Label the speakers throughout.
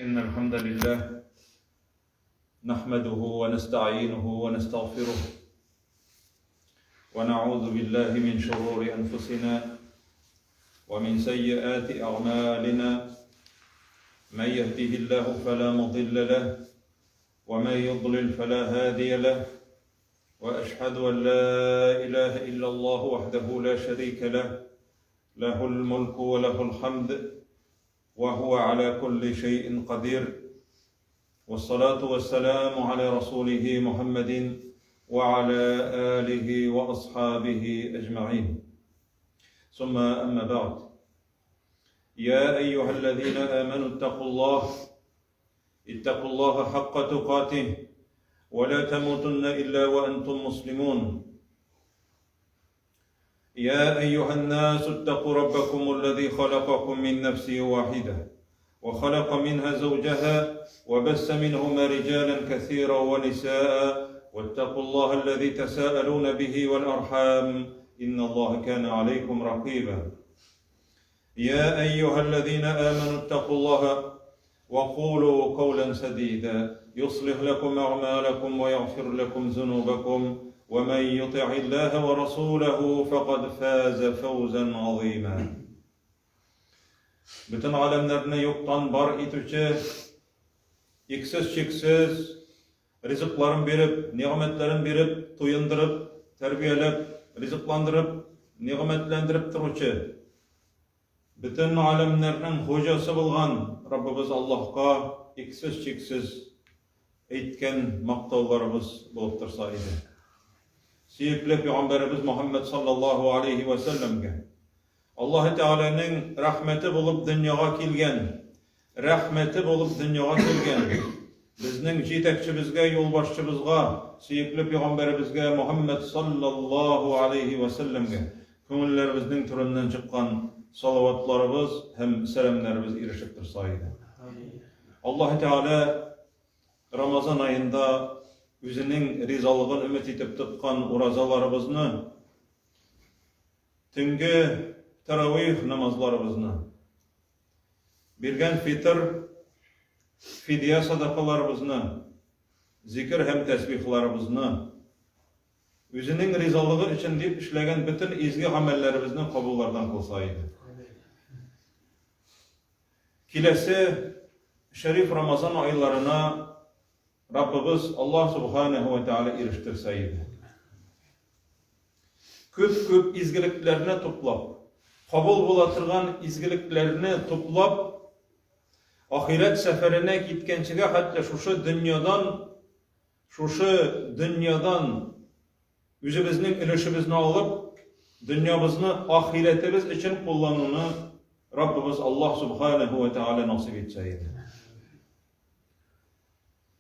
Speaker 1: إن الحمد لله نحمده ونستعينه ونستغفره ونعوذ بالله من شرور أنفسنا ومن سيئات أعمالنا من يهده الله فلا مضل له ومن يضلل فلا هادي له وأشهد أن لا إله إلا الله وحده لا شريك له له الملك وله الحمد وهو على كل شيء قدير والصلاة والسلام على رسوله محمد وعلى آله وأصحابه أجمعين ثم أما بعد يا أيها الذين آمنوا اتقوا الله اتقوا الله حق تقاته ولا تموتن إلا وأنتم مسلمون يا أيها الناس اتقوا ربكم الذي خلقكم من نفس واحدة وخلق منها زوجها وبس منهما رجالا كثيرا ونساء واتقوا الله الذي تساءلون به والأرحام إن الله كان عليكم رقيبا يا أيها الذين آمنوا اتقوا الله وقولوا قولا سديدا يصلح لكم أعمالكم ويغفر لكم ذنوبكم ومن يطع الله ورسوله فقد فاز فوزا عظيما Бөтен галәмнәрне юктан бар итүче, иксез-чиксез ризыкларын биреп, нигъмәтләрен биреп, туендырып, тәрбияләп, ризыкландырып, нигъмәтләндереп торучы, Бөтен галәмнәрнең хуҗасы булган Раббыбыз Аллаһка иксез-чиксез әйткән мактауларыбыз булып торса иде. Сөекле пәйгамбәребез Мөхәммәд саллаллаһу алейһи вә сәлләмгә Аллаһы Тәгаләнең рәхмәте булып дөньяга килгән, рәхмәте булып дөньяга килгән безнең җитәкчебезгә, юлбашчыбызга, сөекле пәйгамбәребезгә Мөхәммәд саллаллаһу алейһи вә сәлләмгә Күңелләребезнең түреннән чыккан салаватларыбыз һәм сәламнәребез ирешеп торса иде. Аллаһы Тәгалә Рамазан аенда үзенең ризалыгын өмет итеп тоткан уразаларыбызны, төнге таравих намазларыбызны, биргән фитыр, фидия садакаларыбызны, зикер һәм тәсбихларыбызны, Үзенең ризалыгы өчен дип эшләгән бөтен изге гамәлләребезне кабуллардан кылса иде. Киләсе шәриф Рамазан айларына Раббыбыз Аллаһ Субханаһу ва Тааля ирештерсә иде. Күп-күп изгелекләрне туплап, кабул була торган изгелекләрне туплап, ахирәт сәфәренә киткәнчегә хәтле шушы дөньядан Шушы дөньядан үзебезнең өлешебезне алып, дөньябызны ахирәтебез өчен куллануны Раббыбыз Аллаһ Субханаһу ва Тааля насыйп итсә иде.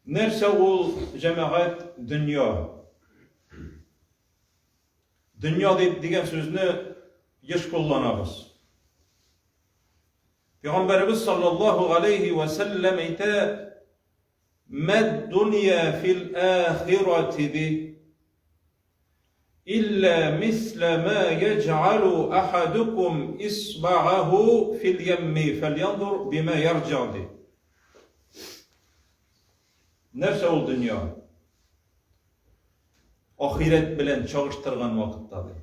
Speaker 1: Нәрсә ул җәмәгать дөнья? Дөнья дип дигән сүзне еш кулланабыз. Пәйгамбәребез саллаллаһу алейхи ва сәлләм әйтә, Мәд-дунья фил ахирати ди. Илля мисля ма яҗгалу ахадукум исбагаху фил ямми фәльянзур бима ярҗа ди. Нәрсә ул дөнья? Ахирәт белән чагыштырган вакытта ди.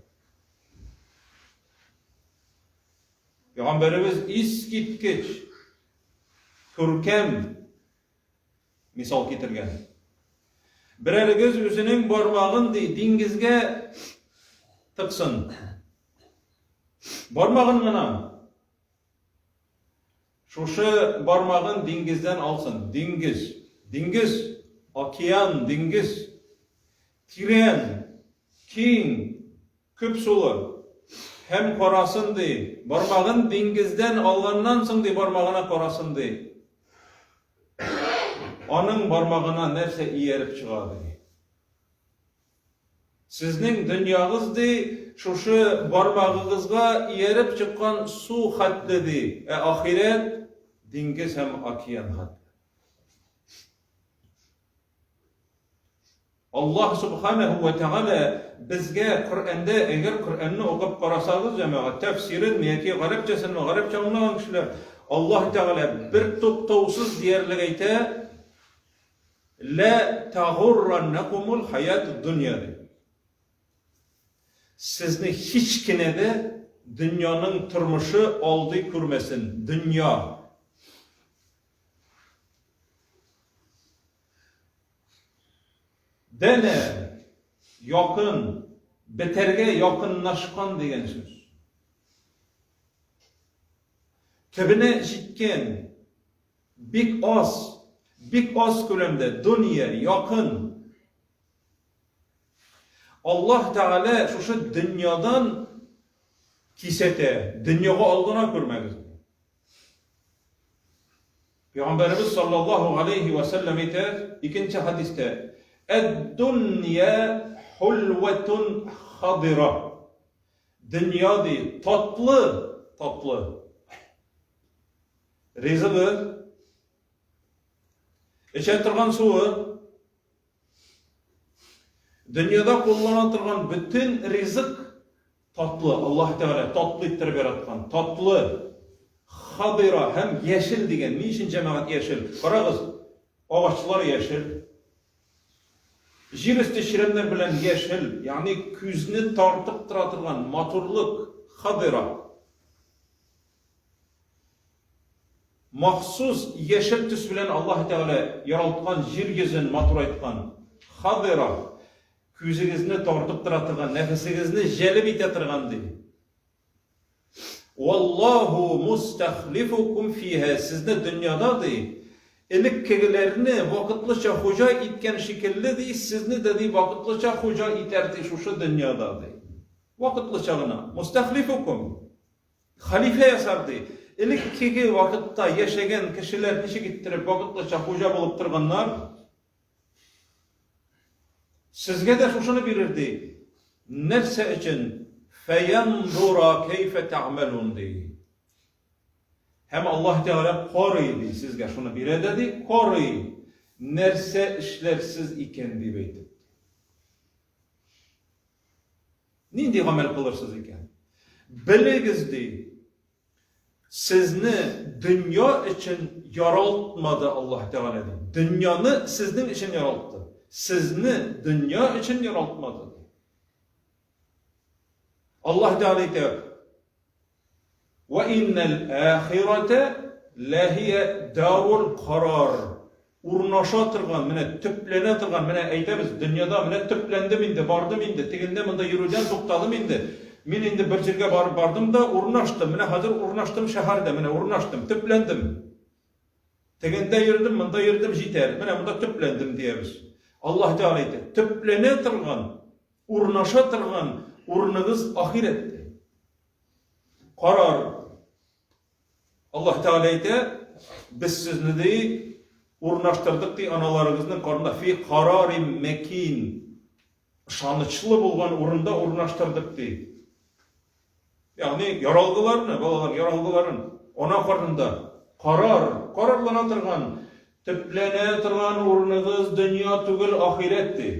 Speaker 1: Пәйгамбәребез искиткеч күркәм мисал китергән. Берәрегез үзенең бармагын ди диңгезгә тыксын. Бармагын гына. Шушы бармагын диңгездән алсын. Диңгез. Диңгез, океан, диңгез. Тирән, киң, Күп сулы. Һәм карасын, ди. Бармагын диңгездән алганнан соң, ди, бармагына карасын, ди. Аның бармагына нәрсә ияреп чыга, ди. Сезнең дөньягыз, ди, шушы бармагыгызга ияреп чыккан су хәтле, ди, ә ахирәт диңгез һәм океан хәтле. Аллаһ Субханаһу ва Тәгалә безгә Коръәндә, әгәр Коръәнне укып карасагыз, җәмәгать, тәфсирен яки гарәпчәсен, гарәпчә аңлаган кешеләр, Аллаһ Тәгалә бер туктаусыз диярлек әйтә, Лә тагурраннакумул хаятуд дөнья ди. Сезне һич кенә дә дөньяның тормышы алдый күрмәсен. Дөнья. Дәнә, якын, бетәргә якынлашкан дигән сүз. Төбенә җиткән, бик аз, бик аз күләмдә, дөнья, якын. Аллаһ Тәгалә шушы дөньядан кисәтә, дөньяга алдана күрмәгез. Пәйгамбәребез саллаллаһу алейһи вә сәлләм әйтә, икенче хәдистә, Әд-дунья хулватун хадира. Дөнья ди, татлы, татлы. Ризыгы, эчә торган суы, дөньяда куллана торган бөтен ризык татлы, Аллаһ Тәгалә татлы иттереп яраткан, татлы, хадира һәм яшел дигән. Ни өчен җәмәгать яшел? Карагыз, агачлар яшел. Җир өсте чирәмнәр белән яшел, ягъни күзне тартып тора торган матурлык, хадира. Махсус яшел төс белән Аллаһ Тәгалә яралткан җир йөзен матурайткан. Хадира, күзегезне тартып тора торган, нәфесегезне җәлеп итә торган, ди. Валлаһу мустахлифукум фиһа, сезне дөньяда, ди, элеккегеләрне вакытлыча хуҗа иткән шикелле, ди, сезне дә, ди, вакытлыча хуҗа итәр, ди, шушы дөньяда, ди. Вакытлыча гына. Мустахлифукум. Хәлифә ясар, ди. Элеккеге вакытта яшәгән кешеләр ничек иттереп вакытлыча хуҗа булып торганнар? Сезгә дә шушыны бирер, ди. Нәрсә өчен? Фәянзура кәйфә тәгъмәлун, ди. Һәм Аллаһ Тәгалә карый, ди, сезгә шуны бирә дә, ди, карый. Нәрсә эшләрсез икән, дип әйтеп. Нинди гамәл кылырсыз икән? Белегез, ди, сезне дөнья өчен яралтмады Аллаһ Тәгалә, ди. Дөньяны сезнең өчен яралтты. Сезне дөнья өчен яралтмады, ди. Аллаһ Тәгалә әйтә, Вә иннәл ахирәтә ләһия дарул карар. Урнаша торган, менә төпләнә торган, менә әйтәбез, дөньяда менә төпләндем инде, бардым инде, тегендә монда йөрүдән туктадым инде. Мин инде бер җиргә барып бардым да урнаштым. Менә хәзер урнаштым шәһәрдә, менә урнаштым, төпләндем. Тегендә йөрдем, монда йөрдем, җитәр. Менә монда төпләндем диябез. Аллаһ Тәгалә әйтә, төпләнә торган, урнаша торган урыныгыз ахирәт. Карар. Аллаһ Тәгалә әйтә, без сезне ди урнаштырдык ди аналарыгызның карнында фи карарим мәкин. Ышанычлы булган урында урнаштырдык ди. Ягъни яралгыларны, балалар яралгыларын ана карнында карар, карарлана торган, төпләнә торган урыныгыз дөнья түгел, ахирәт ди.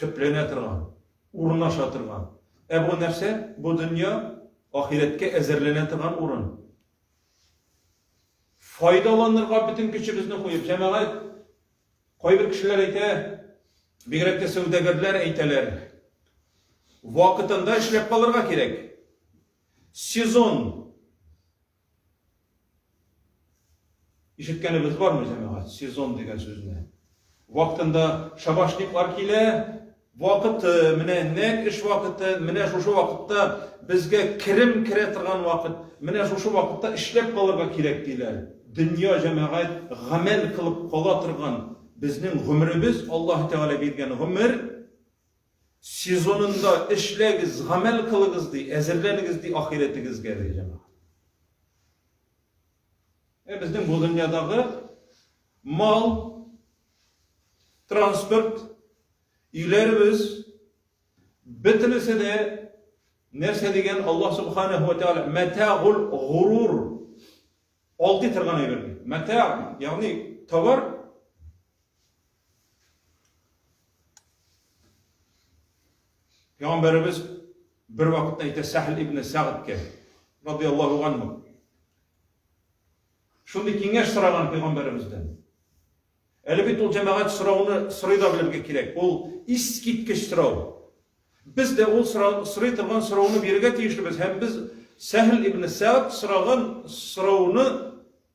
Speaker 1: Төпләнә торган, урнаша торган. Ә бу нәрсә? Бу дөнья ахирәткә әзерләнә торган урын. Файдаланырга бөтен көчебезне куеп, җәмәгать, кайбер кешеләр әйтә, бигрәк тә сәүдәгәрләр әйтәләр, вакытында эшләп калырга кирәк. Сезон Ишеткәнебез бармы, җәмәгать, сезон дигән сүзне? Вакытында шабашниклар килә, вакыты, менә нәк эш вакыты, менә шушы вакытта безгә керем керә торган вакыт, менә шушы вакытта эшләп калырга кирәк диләр. Дөнья җәмәгать гамәл кылып кала торган безнең гомеребез, Аллаһ Тәгалә биргән гомер сезонында эшләгез, гамәл кылыгыз ди, әзерләнегез ди ахирәтегезгә ди җәмәгать. Ә безнең бу дөньядагы мал, транспорт, өйләребез, бөтенесе дә нәрсә дигән Аллаһ субханаһу ва тааля мәтагул гурур алдый торган әйбер. Мәтаг, ягъни товар Пәйгамбәребез Бер вакытта әйтә Сәхл ибн Сәгъдкә, радияллаһу анһу. Шундый киңәш сораган пәйгамбәребездән. Әле бит ул җәмәгать сорауны сорый да белергә кирәк. Ул искиткеч сорау. Без дә ул сорый торган сорауны бирергә тиешлебез һәм без Сәһл ибн Сәгъд сораган сорауны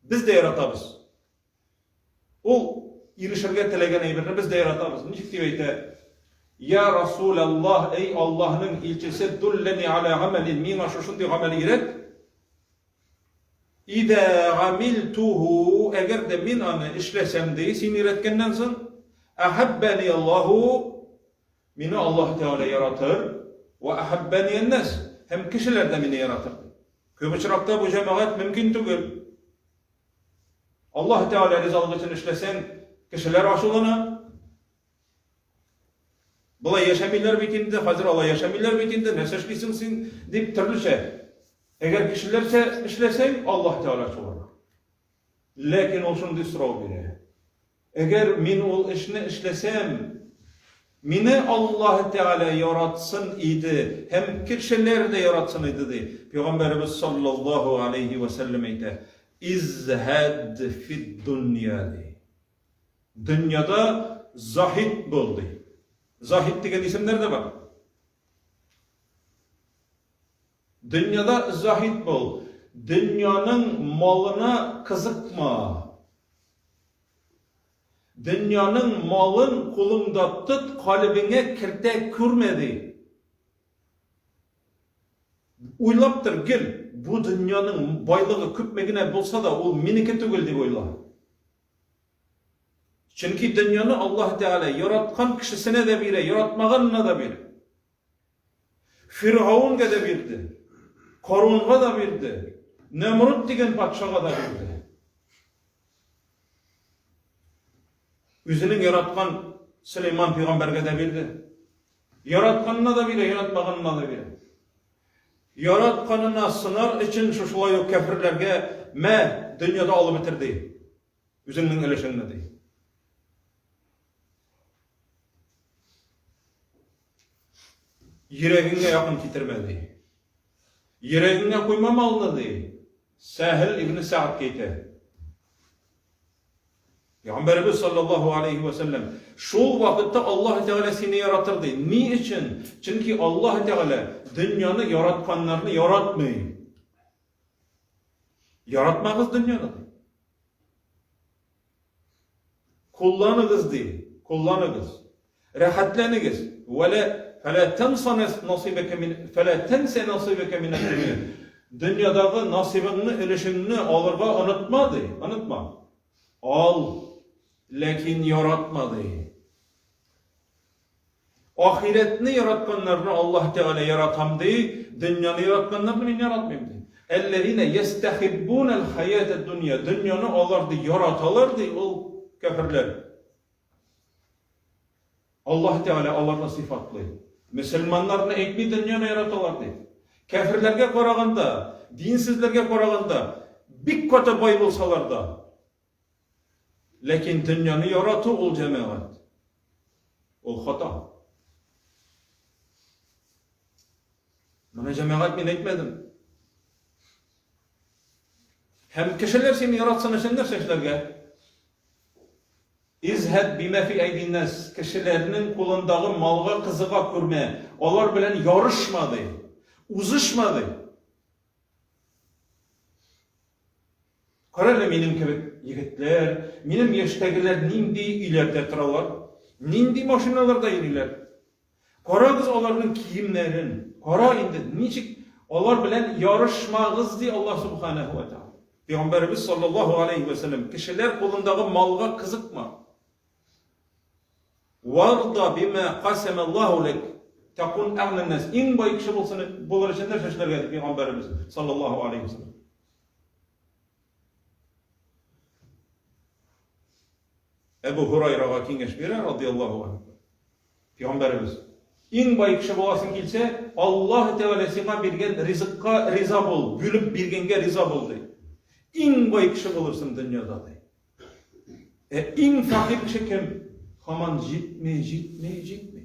Speaker 1: без дә яратабыз. Ул ирешергә теләгән әйберне без дә яратабыз. Ничек дип әйтә? Я Расул Аллаһ, эй Аллаһның илчесе, дуллани аля гамәлин, миңа шушындый гамәл өйрәт. Идә гамилтуху, әгәр дә мин аны эшләсәм, ди, син өйрәткәннән соң, әхәббәни Аллаһу, Мине Аллаһ Тәгалә яратыр, вә әхәббәни ән-нәс, һәм кешеләр дә мине яратыр. Күп очракта бу җәмәгать мөмкин түгел. Аллаһ Тәгалә ризалыгы өчен эшләсәң, кешеләр ачулана. Болай яшәмиләр бит инде, хәзер алай яшәмиләр бит инде, нәрсә эшлисең син, дип төрлечә. Әгәр кешеләрчә эшләсәң, Аллаһ Тәгалә ачулана. Ләкин ул шундый сорау бирә. Әгәр мин ул эшне эшләсәм, мине Аллаһ Тәгалә яратсын иде һәм кешеләр дә яратсын иде, ди. Пәйгамбәребез саллаллаһу алейһи вә сәлләм әйтә, Изһәд фид дөнья, ди. Дөньяда заһид бул, ди. Заһид дигән исемнәр дә бар. Дөньяда заһид бул, дөньяның малына кызыкма. Дөньяның малын кулыңда тот, калебеңә кертә күрмә, ди. Уйлап тор гел, бу дөньяның байлыгы күпме генә булса да, ул минеке түгел дип уйла. Чөнки дөньяны Аллаһ Тәгалә яраткан кешесенә дә бирә, яратмаганына да бирә. Фиргавенгә дә бирде, Карунга да бирде, Нәмруд дигән патшага да бирде. Үзенең яраткан Сөләйман пәйгамбәргә дә бирде. Яратканына да бирә, яратмаганына да бирә. Яратканына сынар өчен шушылай ук кәферләргә мә дөньяда алып бетер ди. Үзеңнең өлешеңне ди. Йөрәгеңә якын китермә, ди. Йөрәгеңә куйма малны, ди. Сәһел ибн Сәгъд әйтә. Пәйгамбәребез саллаллаһу алейхи ва сәлләм шул вакытта Аллаһ Тәгалә сине яратыр ди. Ни өчен? Чөнки Аллаһ Тәгалә дөньяны яратканнарны яратмый. Яратмагыз дөньяны ди. Кулланыгыз, ди, кулланыгыз. Рәхәтләнегез. Вәлә фәлә тәнса насибәкә мин фәлә тәнсә насибәкә мин дөнья. Дөньядагы насибыңны, өлешеңне алырга онытма, ди, онытма. Ал, ләкин яратма, ди. Ахирәтне яратканнарны Аллаһ Тәгалә яратам ди, дөньяны яратканнарны мин яратмыйм ди. Әлләзинә ястәхиббунәл хәятәд дөнья. Дөньяны алар ди яраталар ди ул кәферләр. Аллаһ Тәгалә аларны сыйфатлый. Мөселманнарны әйтми дөньяны яраталар ди. Кәферләргә караганда, динсезләргә караганда бик каты бай булсалар да, Ләкин дөньяны ярату ул җәмәгать. Ул хата. Моны җәмәгать мин әйтмәдем. Һәм кешеләр сине яратсын өчен нәрсә эшләргә? Изһәд бима фи әйдин-нас, кешеләрнең кулындагы малга кызыга күрмә, алар белән ярышма ди. Узышма ди. Кара әле минем кебек егетләр, минем яшьтәгеләр нинди өйләрдә торалар, нинди машиналарда йөриләр. Карагыз аларның киемнәрен, кара инде, ничек алар белән ярышмагыз, ди Аллаһ Субханаһу ва Тәгалә. Пәйгамбәребез саллаллаһу алейһи ва сәлләм, кешеләр кулындагы малга кызыкма. Варда бима касама Аллаһу ләк, такун агнан нас. Иң бай кеше булсын, булыр өчен нәрсә эшләргә, ди Пәйгамбәребез саллаллаһу алейһи ва сәлләм. Әбу Һурайрага киңәш бирә, радияллаһу анһу. Пәйгамбәребез, иң бай кеше буласың килсә, Аллаһ Тәгалә сиңа биргән ризыкка риза бул, бүлеп биргәнгә риза бул, ди. Иң бай кеше булырсың дөньяда, ди. Ә иң фәкыйрь кеше кем? Һаман җитми, җитми, җитми.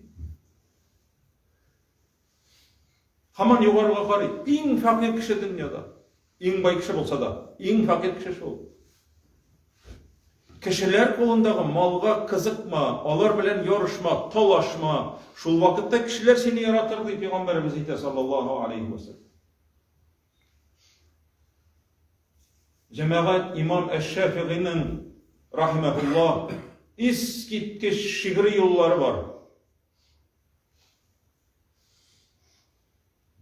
Speaker 1: Һаман югарыга карый. Иң фәкыйрь кеше дөньяда. Иң бай кеше булса да, иң фәкыйрь кеше шул. Кешеләр кулындагы малга кызыкма, алар белән ярышма, талашма. Шул вакытта кешеләр сине яратыр, ди пәйгамбәребез әйтә, саллаллаһу алейхи ва саллям. Җәмәгать имам Әш-Шәфигыйның рахимәһуллаһ искиткеч шигъри юллары бар.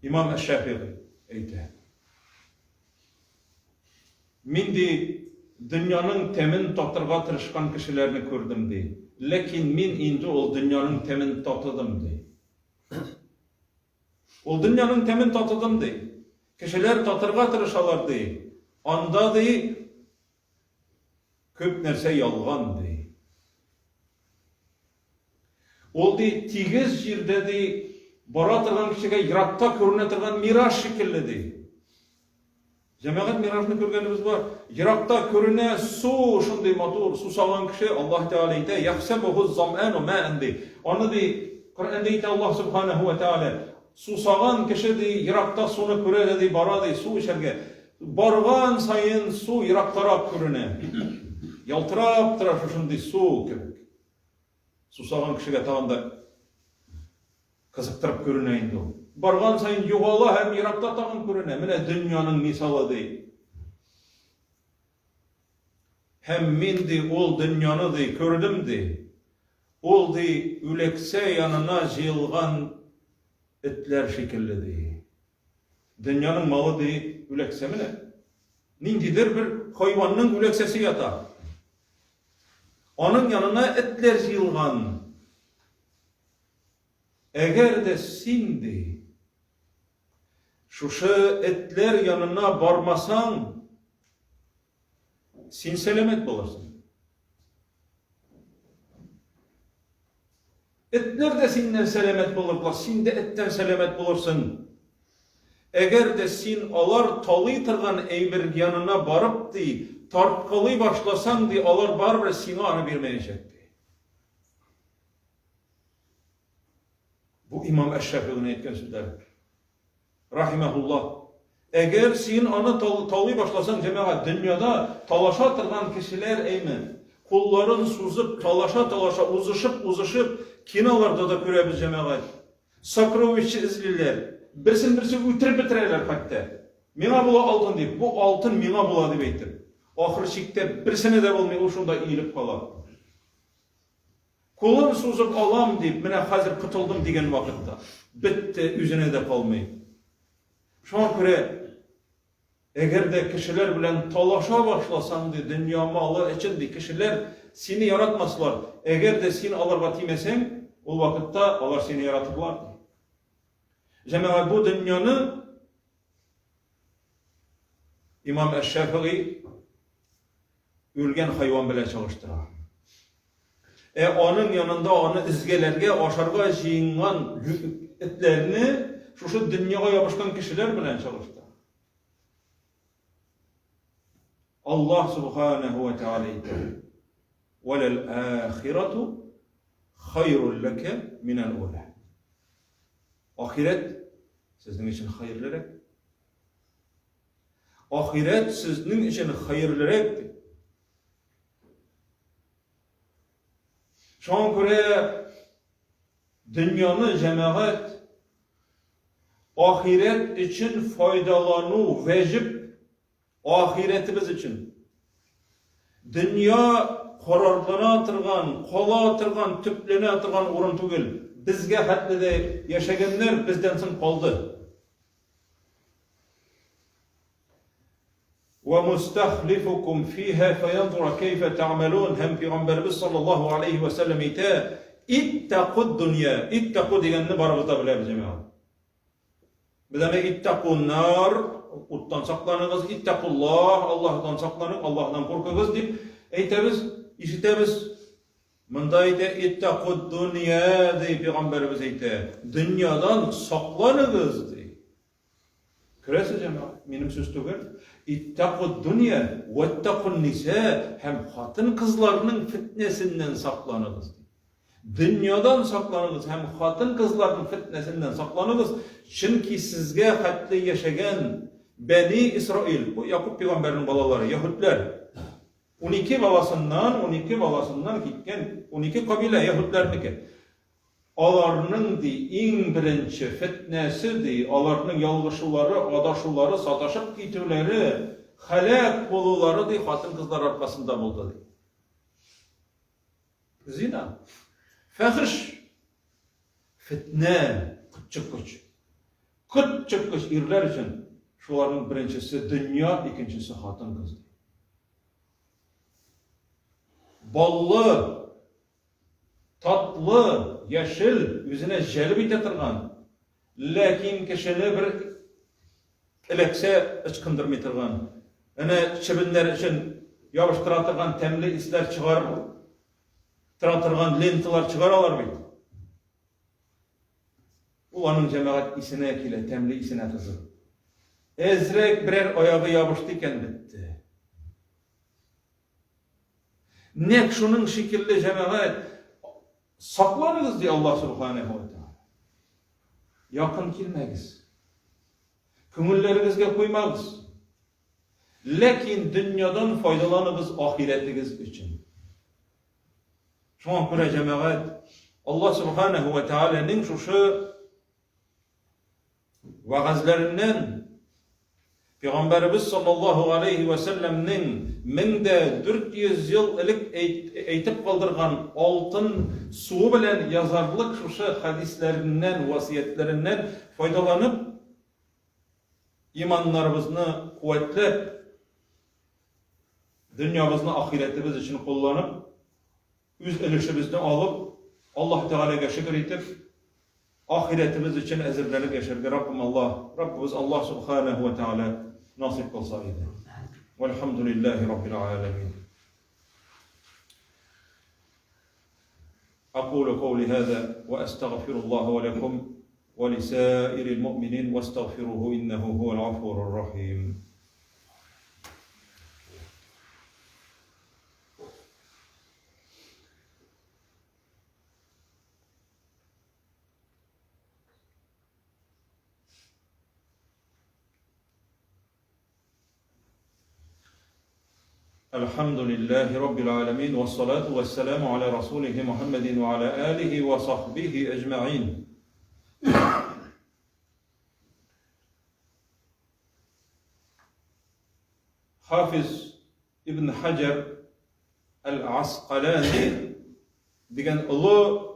Speaker 1: Имам Әш-Шәфигый әйтә. Мин ди дөньяның тәмен татырга тырышкан кешеләрне күрдем ди. Ләкин мин инде ул дөньяның тәмен татыдым ди. Ул дөньяның тәмен татыдым ди. Кешеләр татырга тырышалар ди. Анда ди Күп нәрсә ялган, ди. Ул, ди, тигез җирдә, ди, бара торган кешегә еракта күренә торган мираж шикелле, ди. Җәмәгать миражны күргәнебез бар. Еракта күренә су, шундый матур, сусаган кеше, Аллаһ Тәгалә әйтә, яхсәбуху зам'ану ма'ан, ди. Аны, ди, Коръәндә әйтә Аллаһ Субханаһу ва Тәгалә, сусаган кеше, ди, еракта суны күрә дә, ди, бара, ди, су эчәргә. Барган саен су ерактарак күренә. Ялтырап тора шушындый су кебек. Сусаган кешегә тагын да кызыктырып күренә инде ул. Барган саен югала һәм еракта тагын күренә. Менә дөньяның мисалы ди. Һәм мин ди ул дөньяны ди күрдем ди. Ул ди үләксә янына җыелган этләр шикелле ди. Дөньяның малы ди үләксә менә. Ниндидер бер хайванның үләксәсе ята. Аның янына этләр җыелган. Әгәр дә син ди шушы этләр янына бармасаң, син сәламәт булырсың. Этләр дә синнән сәламәт булырлар, син дә эттән сәламәт булырсың. Әгәр дә син алар талый торган әйбер янына барып, ди, тарткалый башласаң, ди, алар барыбер сиңа аны бирмәячәк, ди. Бу имам Әш-Шәфигыйның әйткән сүзләре. Рахимәһуллаһ. Әгәр син аны талый башласаң, җәмәгать, дөньяда талаша торган кешеләр әйме, кулларын сузып, талаша-талаша, узышып-узышып, киноларда да күрәбез, җәмәгать. Сокровище эзлиләр. Берсен-берсе үтереп бетерәләр хәтта. Миңа була алтын дип, бу алтын миңа була дип әйтеп. Ахыр чиктә берсенә дә булмый, ул шунда иелеп кала. Кулын сузып алам дип, менә хәзер котылдым дигән вакытта, бетте, үзенә дә калмый. Шуңа күрә, әгәр дә кешеләр белән талаша башласаң, ди, дөнья малы өчен, ди, кешеләр сине яратмаслар. Әгәр дә син аларга тимәсәң, ул вакытта алар сине яратырлар, ди. Җәмәгать, бу дөньяны Имам Әш-Шәфигый үлгән хайван белән чагыштыра. Ә аның янында аны эзгәләргә, ашарга җыенган этләрне шушы дөньяга ябышкан кешеләр белән чагыштыра. Аллаһ субханаһу ва тааля әйтә: "Валал ахирату хайрул лака минал ула". Ахирәт сезнең өчен хәерлерәк. Ахирәт сезнең өчен хәерлерәк дип. Шуңа күрә дөньяны җәмәгать ахирәт өчен файдалану вәҗиб ахирәтебез өчен. Дөнья карарлана торган, кала торган, төпләнә торган урын түгел. Безгә хәтле дә яшәгәннәр бездән соң калды. Вә мустахлифукум фиһа фаянзура кәйфә тәгъмәлун һәм пәйгамбәребез саллаллаһу алейһи вә сәлләм әйтә, Иттакуд дөнья. Иттаку дигәнне барыбыз да беләбез, җәмәгать. Без аны иттакун нар, уттан сакланыгыз, иттакуллаһ, Аллаһтан сакланыгыз, Аллаһтан куркыгыз дип әйтәбез, ишетәбез. Монда әйтә, иттакуд дөнья, ди пәйгамбәребез әйтә. Дөньядан сакланыгыз, ди. Күрәсез, җәмәгать, минем сүз түгел. Иттакуд дөнья, вәттакун ниса һәм хатын-кызларның фитнәсеннән сакланыгыз, ди. Дөньядан сакланыгыз һәм хатын-кызларның фетнәсеннән сакланыгыз, чөнки сезгә хәтле яшәгән Бәни Исраил, бу Якуб пәйгамбәрнең балалары, яһүдләр, 12 баласыннан, 12 баласыннан киткән 12 кабилә яһүдләрнеке. Аларның, ди, иң беренче фетнәсе, ди, аларның ялгышулары, адашулары, саташып китүләре, һәлак булулары, ди, хатын-кызлар аркасында булды, ди. Зина. Фәхеш. Фетнә. Котчыккыч. Котчыккыч ирләр өчен шуларның беренчесе дөнья, икенчесе хатын-кыз. Баллы, татлы, яшел, үзенә җәлеп итә торган, ләкин кешене бер эләксә ычкындырмый торган, әнә чебеннәр өчен ябыштыра торган тәмле исләр чыгарып тора торган ленталар чыгаралар бит. Ул аның җәмәгать исенә килә, тәмле исенә кызыгып. Әзрәк берәр аягы ябышты икән, бетте. Нәкъ шуның шикелле җәмәгать сакланыгыз, ди Аллаһ Субханаһу ва Тааля. Якын килмәгез. Күңелләрегезгә куймагыз. Ләкин дөньядан файдаланыгыз ахирәтегез өчен. Шуңа күрә җәмәгать Аллаһ Субханаһу ва Тааляның шушы вәгазьләреннән Пәйгамбәребез саллаллаһу алейһи вә сәлләмнең 1400 ел элек әйтеп калдырган алтын суы белән язарлык шушы хәдисләреннән, васыятьләреннән файдаланып, иманнарыбызны куәтләп, дөньябызны ахирәтебез өчен кулланып, үз өлешебезне алып, Аллаһ Тәгаләгә шөкер итеп, ахирәтебез өчен әзерләнеп яшәргә Раббым Аллаһ, Раббыбыз Аллаһ Субханаһу ва Тәгалә насыйп кылса иде. Вальхамдулиллаһи Раббил аләмин. أقول قولي هذا وأستغفر الله ولكم ولسائر المؤمنين واستغفروه إنه هو الغفور الرحيم الحمد لله رب العالمين والصلاة والسلام على رسوله محمد وعلى آله وصحبه أجمعين Хафиз ибн Хаҗар әл-Аскалани дигән олы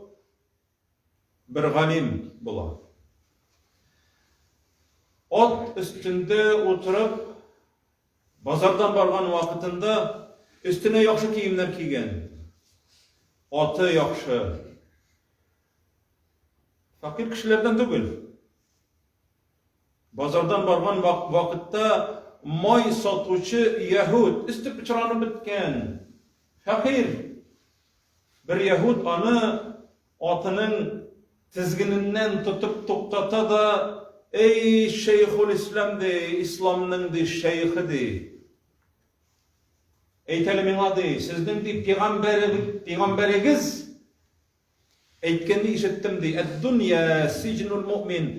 Speaker 1: бер галим була. Ат өстендә утырып, базардан барган вакытында өстенә яхшы киемнәр кигән. Аты яхшы. Фәкыйрь кешеләрдән түгел. Базардан барган вакытта май сатучы яһүд, өсте пычранып беткән, фәкыйрь бер яһүд аны атының тезгененнән тотып туктата да, Эй, шәйхул-ислам, ди, исламның, ди, шәйхе, ди. Әйт әле миңа, ди, сезнең, ди, пәйгамбәрегез Әйткәнне ишеттем, ди. Әд-дунья сиҗнул муъмин.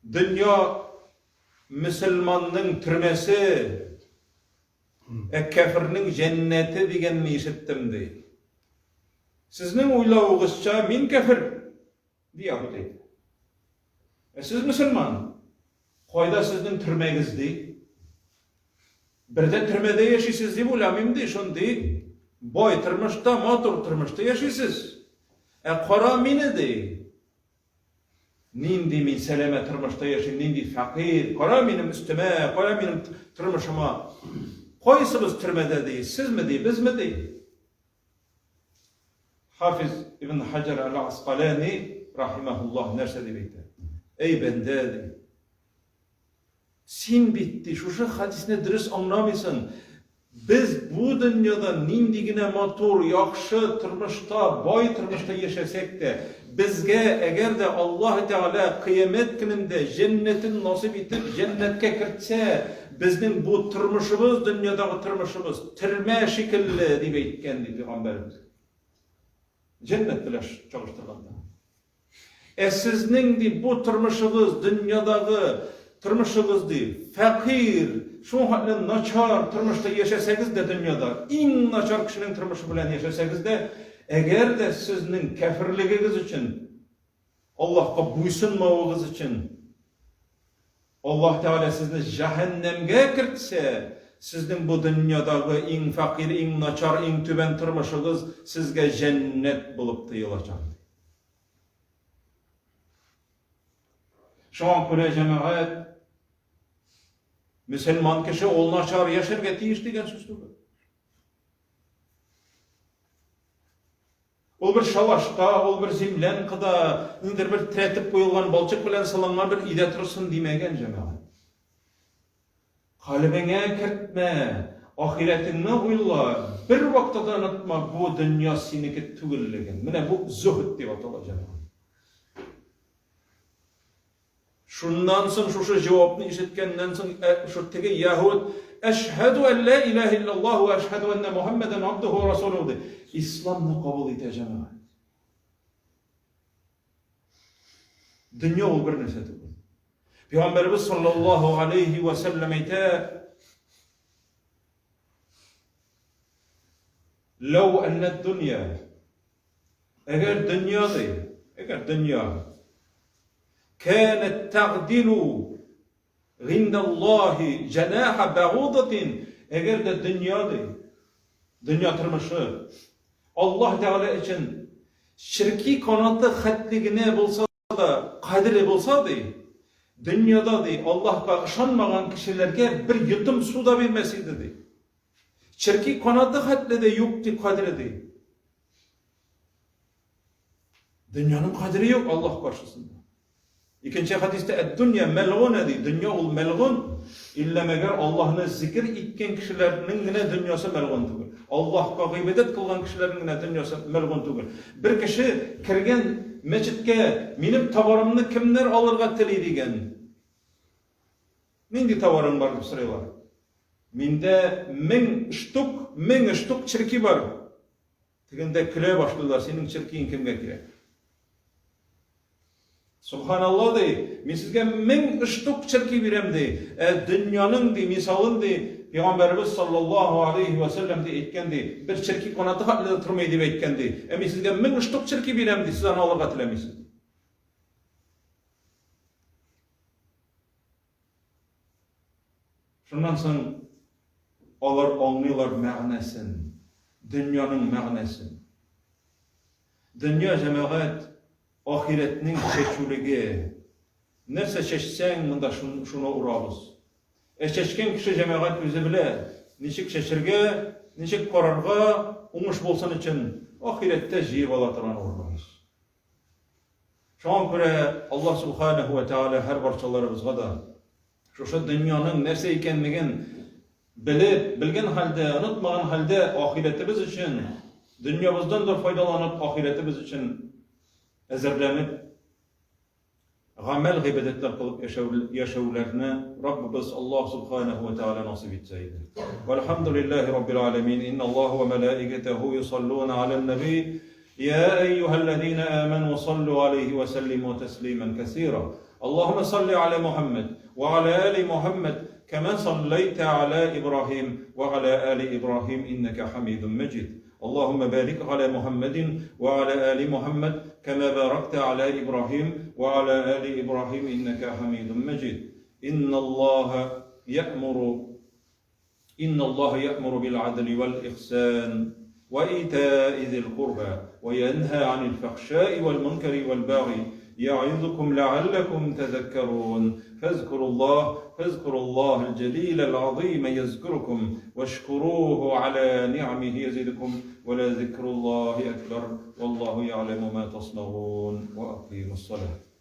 Speaker 1: Дөнья мөселманның төрмәсе, ә кәфернең җәннәте дигәнне ишеттем, ди. Сезнең уйлавыгызча, мин кәфер. Ди яһүд әйтә. Ә сез мөселман. Кайда сезнең төрмәгез, ди? Бердә төрмәдә яшисез дип уйламыйм, ди, шундый бай тормышта, матур тормышта яшисез. Ә кара мине, ди. Нинди мин сәламә тормышта яшим, нинди фәкыйрь. Кара минем өстемә, кара минем тормышыма. Кайсыбыз төрмәдә, ди? Сезме, ди, безме, ди? Хафиз ибн Хаҗар әл-Аскалани рахимаһуллаһ нәрсә дип әйтә? Әй бәндә, ди. Син бит, ди, шушы хадисне дөрес аңламыйсың. Без бу дөньяда нинди генә матур, яхшы тормышта, бай тормышта яшәсәк тә, безгә әгәр дә Аллаһ Тәгалә кыямәт көнендә җәннәтен насыйп итеп, җәннәткә кертсә, безнең бу тормышыбыз, дөньядагы тормышыбыз төрмә шикелле, дип әйткән, ди пәйгамбәребез. Җәннәт белән чагыштырганда. Ә сезнең, ди, бу тормышыгыз, дөньядагы тормышыгыз, ди, фәкыйрь, шуның хәтле начар тормышта яшәсәгез дә дөньяда, иң начар кешенең тормышы белән яшәсәгез дә, әгәр дә сезнең кәферлегегез өчен, Аллаһка буйсынмавыгыз өчен Аллаһ Тәгалә сезне җәһәннәмгә кертсә, сезнең бу дөньядагы иң фәкыйрь, иң начар, иң түбән тормышыгыз сезгә җәннәт булып тоелачак. Шуңа күрә, җәмәгать, мөселман кеше ул начар яшәргә тиеш дигән сүз түгел. Ул бер шалашта, ул бер землянкада, ниндидер бер терәтеп куелган балчык белән сыланган бер өйдә торсын димәгән, җәмәгать. Калебеңә кертмә, ахирәтеңне уйла, бер вакытта да онытма бу дөнья синеке түгеллеген. Менә бу зөһд дип атала, җәмәгать. Шуннан соң, шушы җавапны ишеткәннән соң, шул теге яһүд, Әшһәдү ән лә иләһә илляллаһ вә әшһәдү әннә Мухәммәдән абдуһу вә расулуһу ди. Исламны кабул итә җәмәгать. Дөнья ул бер нәрсә түгел. Пәйгамбәребез саллаллаһу алейхи вә сәлләм әйтә, Ләү әннә дөнья Әгәр дөнья ди, әгәр дөнья кәнәт тәгъдилу гиндаллаһи җәнәһа бәгудатин, әгәр дә дөнья ди, дөнья тормышы Аллаһ Тәгалә өчен черки канаты хәтле генә булса да, кадере булса ди, дөньяда ди, Аллаһка ышанмаган кешеләргә бер йотым су да бирмәс иде ди. Черки канаты хәтле дә юк ди кадере ди. Дөньяның кадере юк Аллаһ каршысында. Икенче хәдистә әд-дөнья мәлгуна ди. Дөнья ул мәлгун, иллә мәгәр Аллаһны зикер иткән кешеләрнең генә дөньясы мәлгун түгел. Аллаһка гыйбадәт кылган кешеләрнең генә дөньясы мәлгун түгел. Бер кеше кергән мәчеткә, минем товарымны кемнәр алырга тели дигән. Нинди товарың бар дип сорыйлар. Миндә 1000 штук, 1000 штук черки бар. Тегендә көлә башлыйлар, синең черкиең кемгә кирәк? Субханалла ди, мин сезгә 1000 штук черки бирәм ди. Ә дөньяның ди мисалын ди, Пәйгамбәребез саллаллаһу алейхи ва сәлләм ди әйткән ди, бер черки канаты хәтле дә тормый дип әйткән ди. Ә мин сезгә 1000 штук черки бирәм ди, сез аны алырга теләмисез. Шуннан соң алар аңлыйлар мәгънәсен, дөньяның мәгънәсен. Дөнья, җәмәгать, ахирәтнең чәчүлеге. Нәрсә чәчсәң, монда шуны урабыз. Ә чәчкән кеше, җәмәгать, үзе белә, ничек чәчергә, ничек карарга, уңыш булсын өчен, ахирәттә җыеп ала торган урыныбыз. Шуңа күрә Аллаһ Субханаһу ва Тәгалә һәр барчаларыбызга да шушы дөньяның нәрсә икәнлеген белеп, белгән хәлдә, онытмаган хәлдә ахирәтебез өчен, дөньябыздан да файдаланып, ахирәтебез өчен әзерләнеп, гамәл гыйбадәтләр кылып яшәүләрне Раббыбыз Аллаһ Субханаһу ва Тәгалә насыйп итсә иде. Вальхамдулиллаһи раббил аламин. Инналлаһа ва малаикатаһу юсаллуна алан наби. يا أيها الذين آمنوا صلوا عليه وسلموا تسليما كثيرا اللهم صل على محمد وعلى آل محمد كما صليت على إبراهيم وعلى آل إبراهيم إنك حميد مجيد اللهم بارك على محمد وعلى آل محمد كما باركت على إبراهيم وعلى آل إبراهيم إنك حميد مجيد إن الله يأمر إن الله يأمر بالعدل والإحسان وإيتاء ذي القربى وينهى عن الفحشاء والمنكر والبغي يعظكم لعلكم تذكرون فاذكروا الله فاذكروا الله الجليل العظيم يذكركم واشكروه على نعمه يزدكم ولذكر الله أكبر والله يعلم ما تصنعون وأقيموا الصلاة.